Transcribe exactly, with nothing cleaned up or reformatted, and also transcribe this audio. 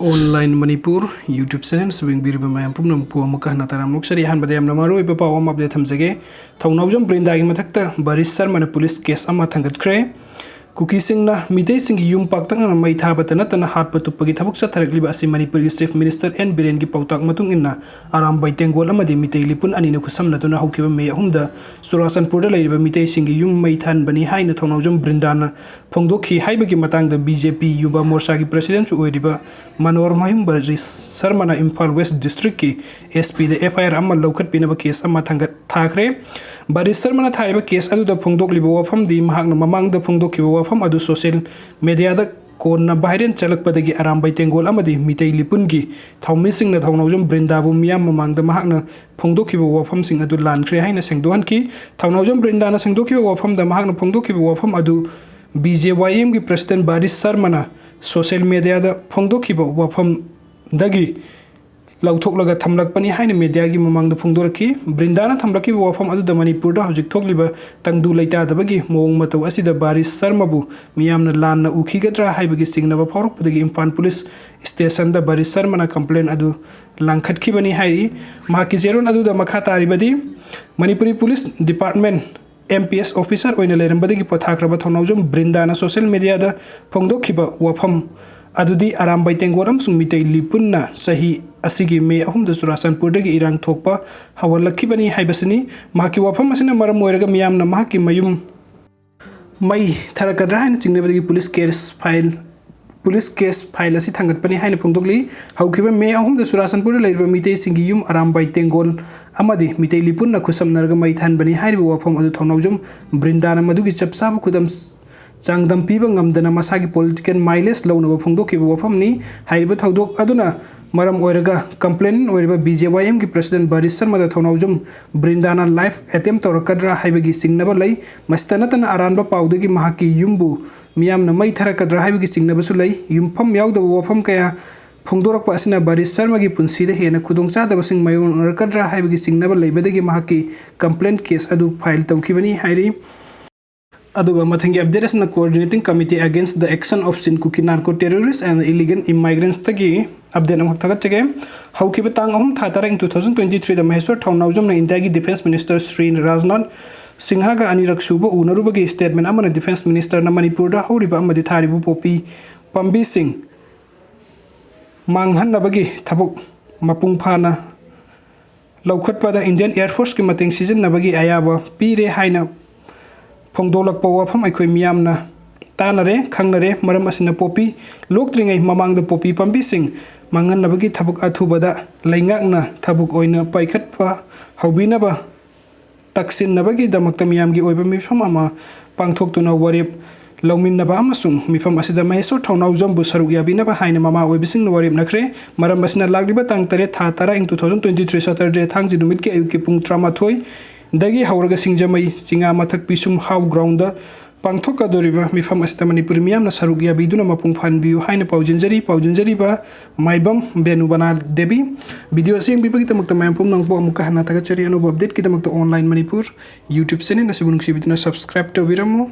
Online Manipur YouTube channel ꯁꯨ ꯌꯦꯡꯕꯤꯔꯤꯕ ꯃꯌꯥꯝ ꯄꯨꯝꯅꯃꯛꯄꯨ ꯑꯃꯨꯛꯀ ꯍꯟꯅ ꯇꯔꯥꯝꯅ ꯑꯣꯛꯆꯔꯤ꯫ ꯑꯍꯥꯟꯕꯗ ꯌꯥꯝꯅ ꯃꯔꯨꯑꯣꯏꯕ ꯄꯥꯎ ꯑꯃ update ꯊꯝꯖꯒꯦ꯫ ꯊꯧꯅꯥꯎꯖꯝ ꯕ꯭ꯔꯤꯟꯗꯥꯒꯤ ꯃꯊꯛꯇ ꯕꯥꯔꯤꯁ ꯁꯔꯃꯅ ꯄꯨꯂꯤꯁ ꯀꯦꯁ ꯑꯃ ꯊꯥꯡꯒꯠꯈ꯭ꯔꯦ꯫ ꯀꯨꯀꯤꯁꯤꯡꯅ ꯃꯤꯇꯩꯁꯤꯡꯒꯤ ꯌꯨꯝ ꯄꯥꯛꯇꯛꯅꯅ ꯃꯩ ꯊꯥꯕꯇ ꯅꯠꯇꯅ ꯍꯥꯠꯄ ꯇꯨꯞꯄꯒꯤ ꯊꯕꯛ ꯆꯠꯊꯔꯛꯂꯤꯕ ꯑꯁꯤ ꯃꯅꯤꯄꯨꯔꯒꯤ Chief Minister ꯑꯦꯟ ꯕꯤꯔꯦꯟꯒꯤ ꯄꯥꯎꯇꯥꯛ ꯃꯇꯨꯡ ꯏꯟꯅ ꯑꯔꯥꯝꯕꯥꯏ ꯇꯦꯡꯒꯣꯜ ꯑꯃꯗꯤ ꯃꯤꯇꯩ ꯂꯤꯄꯨꯟ ꯑꯅꯤꯅ ꯈꯨꯠꯁꯝꯅꯗꯨꯅ ꯍꯧꯈꯤꯕ ꯃꯦ ꯑꯍꯨꯝꯗ ꯆꯨꯔꯥꯆꯥꯟꯄꯨꯔꯗ ꯂꯩꯔꯤꯕ ꯃꯤꯇꯩꯁꯤꯡꯒꯤ ꯌꯨꯝ ꯃꯩ ꯊꯥꯍꯟꯕꯅꯤ ꯍꯥꯏꯅ ꯊꯧꯅꯥꯎꯖꯝ ꯕ꯭ꯔꯤꯟꯗꯥꯅ ꯐꯣꯡꯗꯣꯛꯈꯤ ꯍꯥꯏꯕꯒꯤ ꯃꯇꯥꯡꯗ ꯕꯤ ꯖꯦ ꯄꯤ ꯌꯨꯕ ꯃꯣꯔꯆꯥꯒꯤ ꯄ꯭ꯔꯦꯁꯤꯗꯦꯟꯠꯁꯨ ꯑꯣꯏꯔꯤꯕ ꯃꯅꯣꯍꯔ ꯃꯍꯤꯝ ꯕꯥꯔꯤꯁ ꯁꯔꯃꯅ ꯏꯝꯐꯥꯜ ꯋꯦꯁ ꯗꯤꯁꯇ꯭ꯔꯤꯛꯀꯤ ꯑꯦꯁ ꯄꯤꯗ ꯑꯦꯐ ꯑꯥꯏ ꯑꯥꯔ ꯑꯃ ꯂꯧꯈꯠꯄꯤꯅꯕ ꯀꯦꯁ ꯑꯃ ꯊꯥꯡꯒꯠ ꯊꯥꯈ꯭ꯔꯦ꯫ ꯕꯥꯔꯤꯁ ꯁꯔꯃꯅ ꯊꯥꯔꯤꯕ ꯀꯦꯁ ꯑꯗꯨꯗ ꯐꯣꯡꯗꯣꯛꯂꯤꯕ ꯋꯥꯐꯝꯗꯤ ꯃꯍꯥꯛꯅ ꯃꯃꯥꯡꯗ ꯐꯣꯡꯗꯣꯛꯈꯤꯕ ꯋꯥꯐꯝ ꯑꯗꯨ ꯁꯣꯁꯤꯌꯦꯜ ꯃꯦꯗꯤꯌꯥꯗ ꯀꯣꯟꯅ ꯚꯥꯏꯔꯦꯜ ꯆꯠꯂꯛꯄꯗꯒꯤ ꯑꯔꯥꯝꯕꯥꯏ ꯇꯦꯡꯒꯣꯜ ꯑꯃꯗꯤ ꯃꯤꯇꯩ ꯂꯤꯄꯨꯟꯒꯤ ꯊꯧꯃꯤꯁꯤꯡꯅ ꯊꯧꯅꯥꯎꯖꯝ ꯕ꯭ꯔꯤꯟꯗꯥꯕꯨ ꯃꯤꯌꯥꯝ ꯃꯃꯥꯡꯗ ꯃꯍꯥꯛꯅ ꯐꯣꯡꯗꯣꯛꯈꯤꯕ ꯋꯥꯐꯝꯁꯤꯡ ꯑꯗꯨ ꯂꯥꯟꯈ꯭ꯔꯦ ꯍꯥꯏꯅ ꯁꯦꯡꯗꯣꯛꯍꯟꯈꯤ꯫ ꯊꯧꯅꯥꯎꯖꯝ ꯕ꯭ꯔꯤꯟꯗꯥꯅ ꯁꯦꯡꯗꯣꯛꯈꯤꯕ ꯋꯥꯐꯝꯗ ꯃꯍꯥꯛꯅ ꯐꯣꯡꯗꯣꯛꯈꯤꯕ ꯋꯥꯐꯝ ꯑꯗꯨ ꯕꯤ ꯖꯦ ꯋꯥꯏ ꯑꯦꯝꯒꯤ ꯄ꯭ꯔꯦꯁꯤꯗꯦꯟꯠ ꯕꯥꯔꯤꯁ ꯁꯔꯃꯅ ꯁꯣꯁꯤꯌꯦꯜ ꯃꯦꯗꯤꯌꯥꯗ ꯐꯣꯡꯗꯣꯛꯈꯤꯕ ꯋꯥꯐꯝꯗꯒꯤ ꯂꯧꯊꯣꯛꯂꯒ ꯊꯝꯂꯛꯄꯅꯤ ꯍꯥꯏꯅ ꯃꯦꯗꯤꯌꯥꯒꯤ ꯃꯃꯥꯡꯗ ꯐꯣꯡꯗꯣꯔꯛꯈꯤ꯫ ꯕ꯭ꯔꯤꯟꯗꯥꯅ ꯊꯝꯂꯛꯈꯤꯕ ꯋꯥꯐꯝ ꯑꯗꯨꯗ ꯃꯅꯤꯄꯨꯔꯗ ꯍꯧꯖꯤꯛ ꯊꯣꯛꯂꯤꯕ ꯇꯪꯗꯨ ꯂꯩꯇꯥꯗꯕꯒꯤ ꯃꯑꯣꯡ ꯃꯇꯧ ꯑꯁꯤꯗ ꯕꯥꯔꯤꯁ ꯁꯔꯃꯕꯨ ꯃꯤꯌꯥꯝꯅ ꯂꯥꯟꯅ ꯎꯈꯤꯒꯗ꯭ꯔꯥ ꯍꯥꯏꯕꯒꯤ ꯆꯤꯡꯅꯕ ꯐꯥꯎꯔꯛꯄꯗꯒꯤ ꯏꯝꯐꯥꯜ ꯄꯨꯂꯤꯁ ꯁ꯭ꯇꯦꯁꯟꯗ ꯕꯥꯔꯤꯁ ꯁꯔꯃꯅ ꯀꯝꯄ꯭ꯂꯦꯟ ꯑꯗꯨ ꯂꯥꯡꯈꯠꯈꯤꯕꯅꯤ ꯍꯥꯏꯔꯤ꯫ ꯃꯍꯥꯛꯀꯤ ꯆꯦꯔꯣꯜ ꯑꯗꯨꯗ ꯃꯈꯥ ꯇꯥꯔꯤꯕꯗꯤ, Manipuri police department M P S officer ꯑꯣꯏꯅ ꯂꯩꯔꯝꯕꯗꯒꯤ ꯄꯣꯊꯥꯈ꯭ꯔꯕ ꯊꯧꯅꯥꯎꯖꯝ ꯕ꯭ꯔꯤꯟꯗꯥꯅ ꯁꯣꯁꯤꯌꯦꯜ ꯃꯦꯗꯤꯌꯥꯗ ꯐꯣꯡꯗꯣꯛꯈꯤꯕ ꯋꯥꯐꯝ ꯑꯗꯨꯗꯤ ꯑꯔꯥꯝꯕꯥꯏ ꯇꯦꯡꯒꯣꯜ ꯑꯃꯁꯨꯡ ꯃꯤꯇꯩ ꯂꯤꯄꯨꯟꯅ ꯆꯍꯤ ꯑꯁꯤꯒꯤ ꯃꯦ ꯑꯍꯨꯝꯗ ꯆꯨꯔꯥꯆꯥꯟꯄꯨꯔꯗꯒꯤ ꯏꯔꯥꯡ ꯊꯣꯛꯄ ꯍꯧꯍꯜꯂꯛꯈꯤꯕꯅꯤ ꯍꯥꯏꯕꯁꯤꯅꯤ꯫ ꯃꯍꯥꯛꯀꯤ ꯋꯥꯐꯝ ꯑꯁꯤꯅ ꯃꯔꯝ ꯑꯣꯏꯔꯒ ꯃꯤꯌꯥꯝꯅ ꯃꯍꯥꯛꯀꯤ ꯃꯌꯨꯝ ꯃꯩ ꯊꯥꯔꯛꯀꯗ꯭ꯔꯥ ꯍꯥꯏꯅ ꯆꯤꯡꯅꯕꯗꯒꯤ police case file police case file ꯑꯁꯤ ꯊꯥꯡꯒꯠꯄꯅꯤ ꯍꯥꯏꯅ ꯐꯣꯡꯗꯣꯛꯂꯤ꯫ ꯍꯧꯈꯤꯕ ꯃꯦ ꯑꯍꯨꯝꯗ ꯆꯨꯔꯥꯆꯥꯟꯄꯨꯔꯗ ꯂꯩꯔꯤꯕ ꯃꯤꯇꯩꯁꯤꯡꯒꯤ ꯌꯨꯝ ꯑꯔꯥꯝꯕꯥꯏ ꯇꯦꯡꯒꯣꯜ ꯑꯃꯗꯤ ꯃꯤꯇꯩ ꯂꯤꯄꯨꯟꯅ ꯈꯨꯠꯁꯝꯅꯔꯒ ꯃꯩ ꯊꯥꯍꯟꯕꯅꯤ ꯍꯥꯏꯔꯤꯕ ꯋꯥꯐꯝ ꯑꯗꯨ ꯊꯧꯅꯥꯎꯖꯝ ꯕ꯭ꯔꯤꯟꯗꯥꯅ ꯃꯗꯨꯒꯤ ꯆꯞ ꯆꯥꯕ ꯈꯨꯗꯝ ꯆꯥꯡꯗꯝ ꯄꯤꯕ ꯉꯝꯗꯅ ꯃꯁꯥꯒꯤ ꯄꯣꯂꯤꯇꯤꯀꯦꯜ ꯃꯥꯏꯂꯦꯖ ꯂꯧꯅꯕ ꯐꯣꯡꯗꯣꯛꯈꯤꯕ ꯋꯥꯐꯝꯅꯤ꯫ ꯍꯥꯏꯔꯤꯕ ꯊꯧꯗꯣꯛ ꯑꯗꯨꯅ ꯃꯔꯝ ꯑꯣꯏꯔꯒ ꯀꯝꯄ꯭ꯂꯦꯟ ꯑꯣꯏꯔꯤꯕ ꯕꯤ ꯖꯦ ꯋꯥꯏ ꯑꯦꯝꯒꯤ ꯄ꯭ꯔꯦꯁꯤꯗꯦꯟꯠ ꯕꯥꯔꯤꯁ ꯁꯔꯃꯗ ꯊꯧꯅꯥꯎꯖꯝ ꯕ꯭ꯔꯤꯟꯗꯥꯅ ꯂꯥꯏꯐ ꯑꯦꯇꯦꯝꯞ ꯇꯧꯔꯛꯀꯗ꯭ꯔꯥ ꯍꯥꯏꯕꯒꯤ ꯆꯤꯡꯅꯕ ꯂꯩ꯫ ꯃꯁꯤꯇ ꯅꯠꯇꯅ ꯑꯔꯥꯟꯕ ꯄꯥꯎꯗꯒꯤ ꯃꯍꯥꯛꯀꯤ ꯌꯨꯝꯕꯨ ꯃꯤꯌꯥꯝꯅ ꯃꯩ ꯊꯥꯔꯛꯀꯗ꯭ꯔꯥ ꯍꯥꯏꯕꯒꯤ ꯆꯤꯡꯅꯕꯁꯨ ꯂꯩ꯫ ꯌꯨꯝꯐꯝ ꯌꯥꯎꯗꯕ ꯋꯥꯐꯝ ꯀꯌꯥ ꯐꯣꯡꯗꯣꯔꯛꯄ ꯑꯁꯤꯅ ꯕꯥꯔꯤꯁ ꯁꯔꯃꯒꯤ ꯄꯨꯟꯁꯤꯗ ꯍꯦꯟꯅ ꯈꯨꯗꯣꯡꯆꯥꯗꯕꯁꯤꯡ ꯃꯥꯌꯣꯛꯅꯔꯛꯀꯗ꯭ꯔꯥ ꯍꯥꯏꯕꯒꯤ ꯆꯤꯡꯅꯕ ꯂꯩꯕꯗꯒꯤ ꯃꯍꯥꯛꯀꯤ ꯀꯝꯄ꯭ꯂꯦꯟ ꯀꯦꯁ ꯑꯗꯨ ꯐꯥꯏꯜ ꯇꯧꯈꯤꯕꯅꯤ ꯍꯥꯏꯔꯤ꯫ ꯑꯗꯨꯒ ꯃꯊꯪꯒꯤ ꯑꯞꯗꯦꯠ ꯑꯁꯤꯅ Coordinating Committee Against the Action of Chin Kuki Narco Terrorists and Illegal Immigrants ꯇꯒꯤ ꯑꯞꯗꯦꯠ ꯑꯃꯈꯛ ꯊꯥꯒꯠꯆꯒꯦ꯫ ꯍꯧꯈꯤꯕ ꯇꯥꯡ ꯑꯍꯨꯝ ꯊꯥ ꯇꯔꯥ ꯏꯪ two thousand twenty three ꯗ ꯃꯍꯦꯁ꯭ꯋꯔ ꯊꯧꯅꯥꯎꯖꯝꯅ ꯏꯟꯗꯤꯌꯥꯒꯤ ꯗꯤꯐꯦꯟꯁ ꯃꯤꯅꯤꯁꯇꯔ ꯁ꯭ꯔꯤ ꯔꯥꯖꯅꯥꯊ ꯁꯤꯡꯍꯒ ꯑꯅꯤꯔꯛ ꯁꯨꯕ ꯎꯅꯔꯨꯕꯒꯤ ꯁ꯭ꯇꯦꯠꯃꯦꯟ ꯑꯃꯅ ꯗꯤꯐꯦꯟꯁ ꯃꯤꯅꯤꯁꯇꯔꯅ ꯃꯅꯤꯄꯨꯔꯗ ꯍꯧꯔꯤꯕ ꯑꯃꯗꯤ ꯊꯥꯔꯤꯕ ꯄꯣꯄꯤ ꯄꯥꯝꯕꯤꯁꯤꯡ ꯃꯥꯡꯍꯟꯅꯕꯒꯤ ꯊꯕꯛ ꯃꯄꯨꯡ ꯐꯥꯅ ꯂꯧꯈꯠꯄꯗ ꯏꯟꯗꯤꯌꯟ ꯑꯦꯌꯔ ꯐꯣꯔꯁꯀꯤ ꯃꯇꯦꯡ ꯁꯤꯖꯤꯟꯅꯕꯒꯤ ꯑꯌꯥꯕ ꯄꯤꯔꯦ ꯍꯥꯏꯅ ꯐꯣꯡꯗꯣꯛꯂꯛꯄ ꯋꯥꯐꯝ ꯑꯩꯈꯣꯏ ꯃꯤꯌꯥꯝꯅ ꯇꯥꯅꯔꯦ, ꯈꯪꯅꯔꯦ꯫ ꯃꯔꯝ ꯑꯁꯤꯅ ꯄꯣꯄꯤ ꯂꯣꯛꯇ꯭ꯔꯤꯉꯩ ꯃꯃꯥꯡꯗ ꯄꯣꯄꯤ ꯄꯥꯝꯕꯤꯁꯤꯡ ꯃꯥꯡꯍꯟꯅꯕꯒꯤ ꯊꯕꯛ ꯑꯊꯨꯕꯗ ꯂꯩꯉꯥꯛꯅ ꯊꯕꯛ ꯑꯣꯏꯅ ꯄꯥꯏꯈꯠꯄ ꯍꯧꯕꯤꯅꯕ ꯇꯛꯁꯤꯟꯅꯕꯒꯤꯗꯃꯛꯇ ꯃꯤꯌꯥꯝꯒꯤ ꯑꯣꯏꯕ ꯃꯤꯐꯝ ꯑꯃ ꯄꯥꯡꯊꯣꯛꯇꯨꯅ ꯋꯥꯔꯦꯞ ꯂꯧꯃꯤꯟꯅꯕ ꯑꯃꯁꯨꯡ ꯃꯤꯐꯝ ꯑꯁꯤꯗ ꯃꯍꯦꯁ꯭ꯋꯔ ꯊꯧꯅꯥꯎꯖꯝꯕꯨ ꯁꯔꯨꯛ ꯌꯥꯕꯤꯅꯕ ꯍꯥꯏꯅ ꯃꯃꯥ ꯑꯣꯏꯕꯁꯤꯡꯅ ꯋꯥꯔꯦꯞꯅꯈ꯭ꯔꯦ꯫ ꯃꯔꯝ ꯑꯁꯤꯅ ꯂꯥꯛꯂꯤꯕ ꯇꯥꯡ ꯇꯔꯦꯠ ꯊꯥ ꯇꯔꯥ ꯏꯪ two thousand twenty three Saturday ꯊꯥꯡꯖ ꯅꯨꯃꯤꯠꯀꯤ ꯑꯌꯨꯛꯀꯤ ꯄꯨꯡ ꯇꯔꯥꯃꯥꯊꯣꯏꯗꯒꯤ ꯍꯧꯔꯒ ꯁꯤꯡꯖꯃꯩ ꯆꯤꯉꯥ ꯃꯊꯛ ꯄꯤꯁꯨꯝ ꯍꯥꯎ ꯒ꯭ꯔꯥꯎꯟꯗ ꯄꯥꯡꯊꯣꯛꯀꯗꯧꯔꯤꯕ ꯃꯤꯐꯝ ꯑꯁꯤꯗ ꯃꯅꯤꯄꯨꯔꯤ ꯃꯤꯌꯥꯝꯅ ꯁꯔꯨꯛ ꯌꯥꯕꯤꯗꯨꯅ ꯃꯄꯨꯡ ꯐꯥꯍꯟꯕꯤꯌꯨ ꯍꯥꯏꯅ ꯄꯥꯎꯖꯦꯟꯖꯔꯤ꯫ ꯄꯥꯎꯖꯦꯟꯖꯔꯤꯕ ꯃꯥꯏꯕꯝ ꯕꯦꯅꯨꯕꯅꯥ ꯗꯦꯕꯤ꯫ ꯚꯤꯗꯤꯑꯣ ꯑꯁꯤ ꯌꯦꯡꯕꯤꯕꯒꯤꯗꯃꯛꯇ ꯃꯌꯥꯝ ꯄꯨꯝꯅꯃꯛꯄꯨ ꯑꯃꯨꯛꯀ ꯍꯟꯅ ꯊꯥꯒꯠꯆꯔꯤ꯫ ꯑꯅꯧꯕ ꯑꯞꯗꯦꯠꯀꯤꯗꯃꯛꯇ Online Manipur YouTube channel ꯑꯁꯤꯕꯨ ꯅꯨꯡꯁꯤꯕꯤꯗꯨꯅ subscribe ꯇꯧꯕꯤꯔꯝꯃꯨ꯫